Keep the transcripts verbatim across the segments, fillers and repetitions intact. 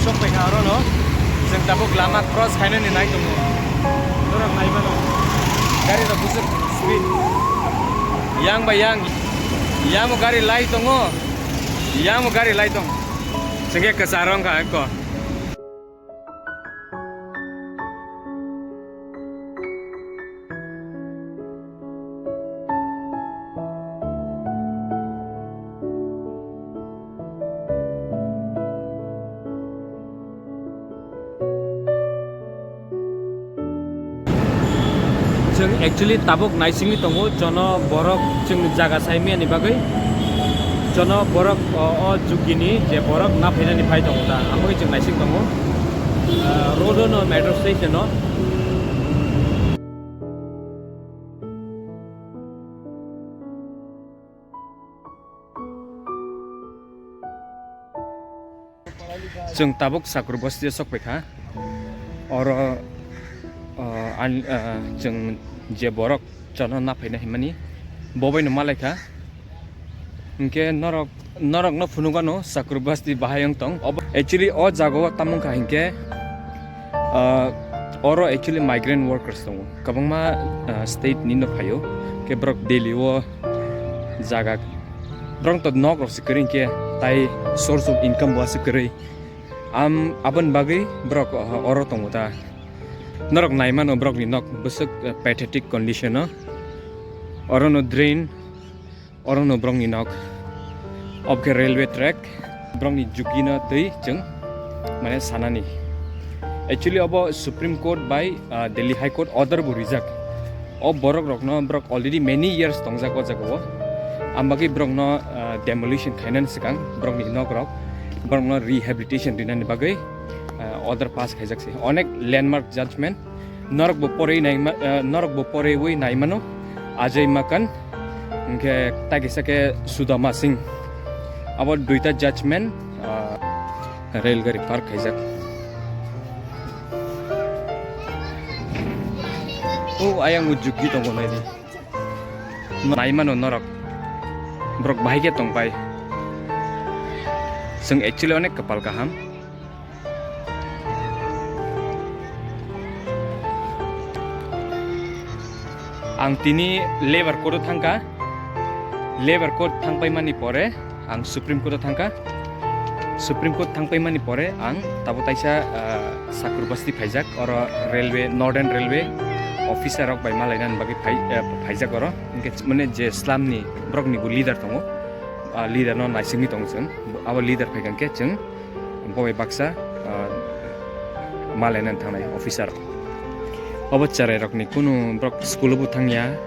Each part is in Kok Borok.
Sok paikha oro no. Chwng tabuk lama cross khainani nai tongo. Norok nai mano. Gari rok bwswk speed. Yang bai yang. Yang o gari lai tongo. Yang o gari lai tong. Chwng khe kwcharo wngkha ekko. Chwng actually tabuk naisingwi tongo, jono borok chwng jaga saimiyani bagwi, jono borok o, o jugini je borok na phainani phai tongo ta, amogwi chwng naising tongo. Ah, road-o no metro station-o. Chwng tabuk Sakur bosti o sok paikha. Oro, ah, an, ah, chwng je borok jono na phaina himani, bo bai no malai kha. Hinkhe norok, norok no phunukgano Sakur bosti bahai wng tong. Obo, actually, o jaga o tamung kha hinkhe, ah, oro actually migrant workers tongo. Kwbangma, ah, state ni no phaio. Khe borok Delhi o jaga, borok to nok rok se kwrwi hinkhe, tai source of income bo aswk kwrwi. Am, aboni bagwi borok, ah, oro tongo ta. Norok nai mano borokni nok bwswk, ah, pathetic condition o. Oro no drain, oro no borokni nok. Obo khe railway track, borokni jugino twi chwng mane sanani. Actually, obo Supreme Court bai, ah, Delhi High Court order bo rijak. O borok rokno borok already many years tongjak o jaga o. Am bagwi borokno, ah, demolition khainani swkang borokni nok rok, borokno rehabilitation rinani bagwi, ah, order pass khaijak se. Onek landmark judgment norok bo porwi naima, ah, norok bo porwi naimano. Ajay Makan, hinkhe tai kisa khe Sudama Singh. Abo duita judgment, ah, rail gari park khaijak. O ayang o jukti tongo naidi. Naimano norok. Borok bahai khe tongpai. Chwng actually onek kwpal kaham. Ang tini Labour Court o thangkha. Labour Court thangpaimani pore ang Supreme Court o thangkha. Supreme Court thangpaimani pore ang tabo taisa, ah, Sakur Basti phaijak, oro railway, Northern Railway officer rok bai malainani bagwi phai-, eh, phaijak oro. Hinkhe mane je slum ni borok ni bo leader tongo, ah, leader no naisingwi tongo chwng. Abo leader phaikha hinkhe chwng bo bai baksa, ah, malainani thangnai officer. Obo cherai rokni kunu borok school o bo thangya,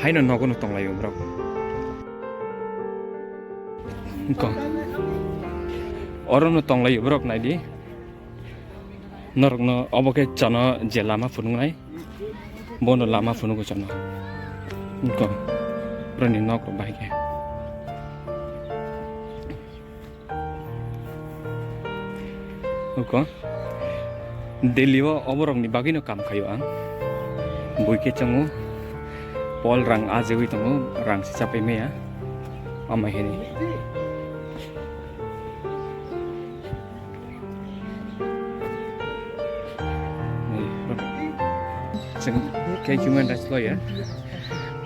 haino nogo no tonglaio borok. Ko. Oro no tonglaio borok naidi. Norok no obo khe chano je lama phunuknai. Bono lama phunugo chano. Ko. Borokni nok rok bahai khe. Uko Delhi o oborokni bagwino kam khaio ang. Bui khe chongo, pol rang ajewi tongo, rang se chapai maya. Amai hini. Chwng khe human rights lawyer.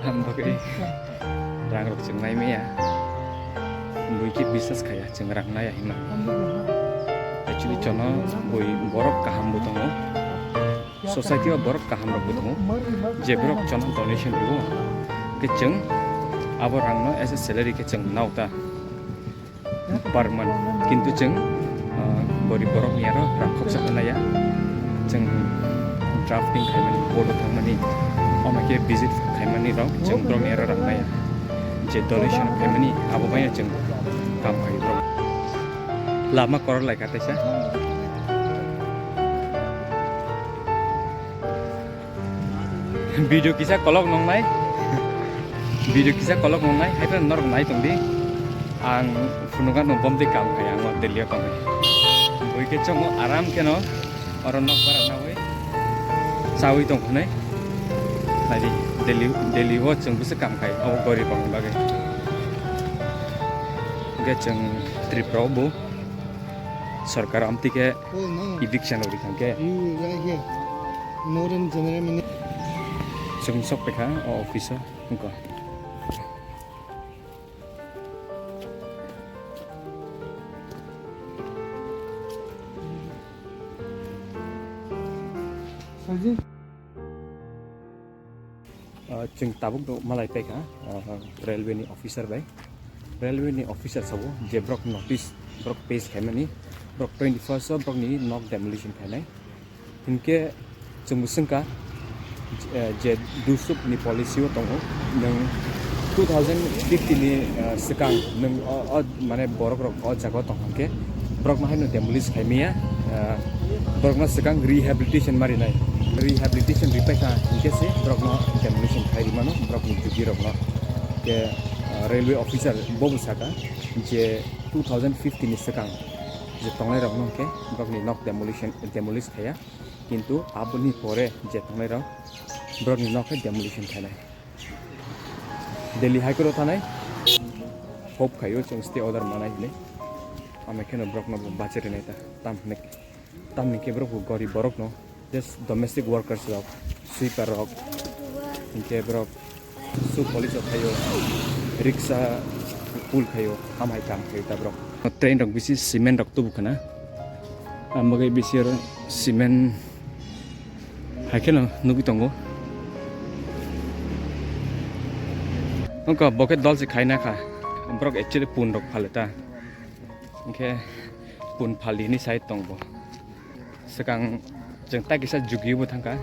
Ang bagwi rang rok chwng nai maya. Bui khe biswas khaya, chwng rang naya hinma. Actually, chono bui borok kaham bo tongo. Society o borok kaham rok bo tongo. Je borok chono donation rwo. Khe chwng abo rang no as a salary khe chwng nao ta. Per month. Kintu chwng, ah, gorib borokni aro rang khoksa khe naya. Chwng drafting khaimani, board o thangmani, omo khe visit khaimani rok chwng borokni aro rang naya. Je donation khaimani, abo bai chwng kam khai borok. Lama korok lai kha teisa. Video kisa kolok nongnai. Video kisa kolok nongnai. Hai phano norok nai tongdi. Ang phunukha no bomtwi kam khai ang o Delhi o tongwi. Bui khe chongo aram kheno oro nok bara nawi chawi tong khwnai. Naidi Delhi, Delhi o chwng bwswk kam khai o gorib rokni bagwi. Hwnkhe chwng Tripura o bo. Sarkar amtwi khe Oh, no. Eviction rok rikha khe. You right here. Northern General Manager. Chwng sok paikha o office o wngkha. Saji. Ah, chwng tabuk do malai paikha, ah, railway ni officer bai. Railway ni officer sabo je borok notice borok pass khaimani, borok twenty first o borok ni nok demolition khainai. Hinkhe chwng bo swngkha, eh, je dusuk ni policy o tongo, nwng two thousand fifty ni, eh, swkang nwng o, o mane borok rok o jaga o tong hwnkhe borok no haino demolish khai maya, ah, borok no swkang rehabilitation ma rinai, rehabilitation ripai kha hinkhe se borok no demolition khai rimano borok ni jugi rok no. Ke, ah, railway officer bo bo saka je two thousand fifty ni swkang je tongnai rok no hwnkhe borok ni nok demolition, demolish khaya, kintu aboni pore je tongnai rok borok ni nok khe demolition khainai. Delhi High Court o thanai hope khaio chwng stay order manai hinwi. Amai kheno borokno bo bacharinai ta. Tam hinwi, tam hinkhe borok bo gorib borokno, just domestic workers rok, sweeper rok, hinkhe borok su police rok khaio, riksa pull khaio, hamhai kam khaio ta borok. Train rok bisi cement rok tubu khna. Ang bagwi bisi oro cement hai kheno nugwi tongo. Wngkha bo khe dol se khaina kha. Borok actually pun rok phale ta. Hwnkhe pun phal di hinwi sai tong bo. Swkang chwng tai kisa jugi bo thangkha.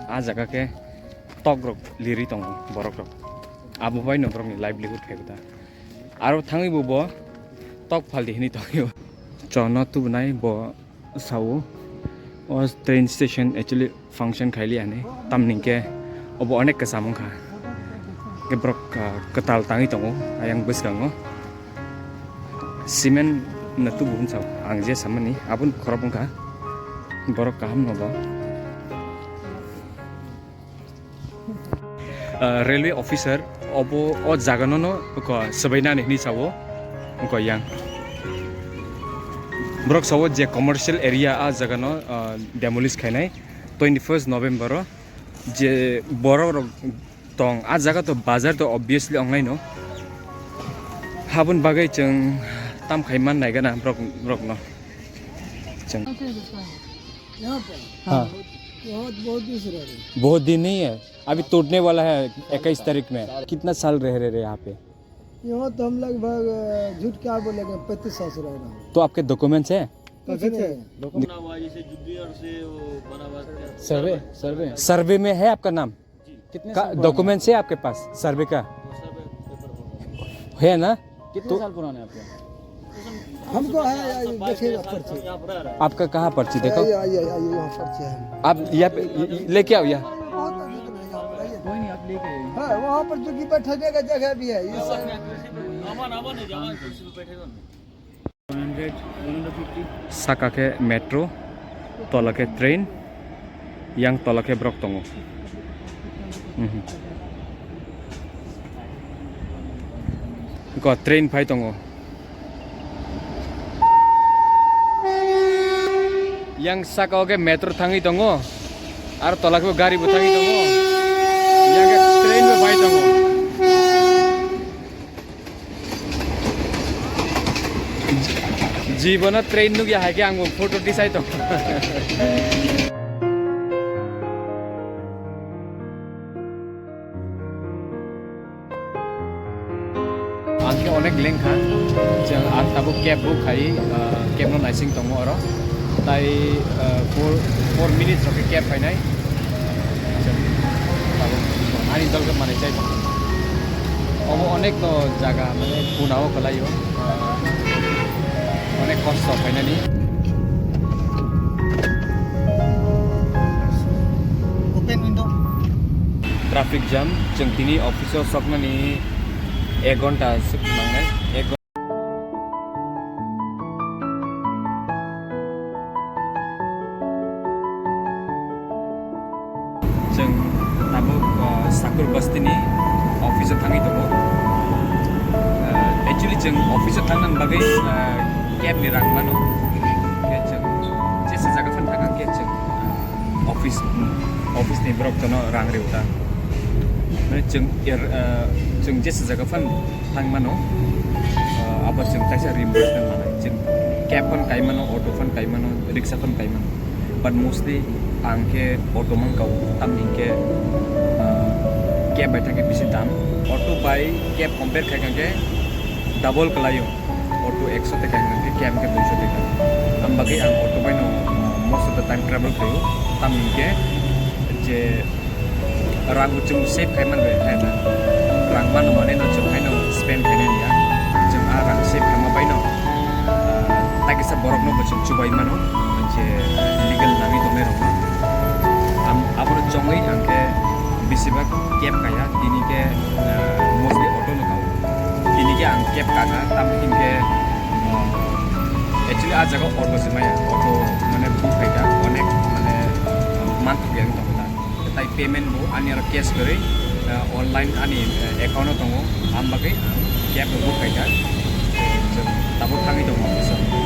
A jaga khe tok rok lirwi tongo borok rok. Abo bai no borok ni livelihood khai ta. Aro thangwi bo bo tok phal di hinwi tongwi. Chono tubunai bo sao, o train station actually function khaili ani, tamni hwnkhe obo onek kwcham wngkha. Hwnkhe borok, ah, kwtal tangwi tongo ayang bwskango. Cement no tubu hwn sao, ang je samani aboni khorop wngkha. Borok kaham no bo. Ah, railway officer obo o jaga no no ko swbainani hinwi sao, ko yang. Borok sao je commercial area a jaga no, ah, demolish khainai twenty first November o, je borok rok tong a jaga to bazar to obviously wngnai no. Haboni bagwi chwng tam khai man nai gana borok, borok no. Chwng. यहाँ पे? हाँ। यहाँ बहुत, बहुत दिन से रह रहे हैं। बहुत दिन नहीं है, अभी टूटने वाला है इक्कीस तारीख में। कितना साल रह रहे यहाँ पे? यहाँ तो हम लगभग, अ, झूठ क्या बोलेंगे, पैंतीस साल से रह रहे हैं। तो आपके डॉक्यूमेंट्स है? कुछ नहीं है। बना हुआ, जैसे जुबियर से वो बना हुआ है। सर्वे, सर्वे। सर्वे में है आपका नाम? कितने का साल पुराना डॉक्यूमेंट्स है आपके पास सर्वे का? है ना? कितने तो साल पुराना है आपका? हमको है, ये देखिए पर्ची। आपका कहाँ पर्ची? देखो। ये, ये, ये, ये यहाँ पर्ची है। आप यहाँ पे, ये, ये लेके आओ यहाँ। कोई नहीं, आप लेके आइए। हाँ, वहाँ पर जो कि बैठने का जगह भी है, ये सब। Saka khe metro, tola khe train, yang tola khe borok tongo. Mhm. Eko train phai tongo. Yang saka o khe metro thangwi tongo, aro tola khe gari bo thangwi tongo. Yang khe train bo phai tongo. Jibono train nukya hai khe ang bo photo tisai tong. Ang khe onek lengkha, chwng ang tabuk cab book khai, ah, cab no naising tongo oro, tai, ah, four, four minutes rok khe cab phainai. Chwng tabuk ani dol khe manwi chai tongo. Obo onek no jaga mane puna o kwlaio. Onek kosto khainani. Open window. Traffic jam, chwng tini office o soknani ek ghonta swk nangnai. Ek ghonta. Chwng tabuk, uh, Sakur Basti ni office o thangwi tongo. Uh, actually, chwng office o thangna bagwi, uh, cab ni rang mano. Khe Office, office ni borok tono rang rw ta. Mane chwng er, ah, chwng jesa jaga phan thang mano, ah, abo chwng kaisa reimbursement manai. Chwng cab phan kai mano, auto phan kai mano, rickshaw phan kai mano. But mostly ang khe auto man kau, tamni hwnkhe, ah, cab bai thangkhe bisi dam. Auto bai cab compare khai khe double kwlaio. Auto ekso taka hwnkhe cab hwnkhe duiso taka. Am bagwi ang auto bai no, uh, most of the time travel khlaio. Tamni hwnkhe je rang bo chwng save khai man bai khai na. Rang mano mane no chwng haino spend khai nai ya. Chwng a rang save khai ma bai no, uh, ta kisa borok no bo chwng chubai mano. Je legal nangwi tongnai rok no. Am, abono chongwi ang khe besibak cab kaya. Tini khe, uh, mostly auto no kau. Tini khe ang cab kaka, tamni hwnkhe, uh, actually a jaga auto se maya, auto mane book khaika, onek mane, uh, month khe ang tongo ta. Tai payment bo ani aro cash kwrwi, uh, online ani, uh, account o tongo, am bagwi ang cab no book khaika. So, tabuk thangwi tongo office o.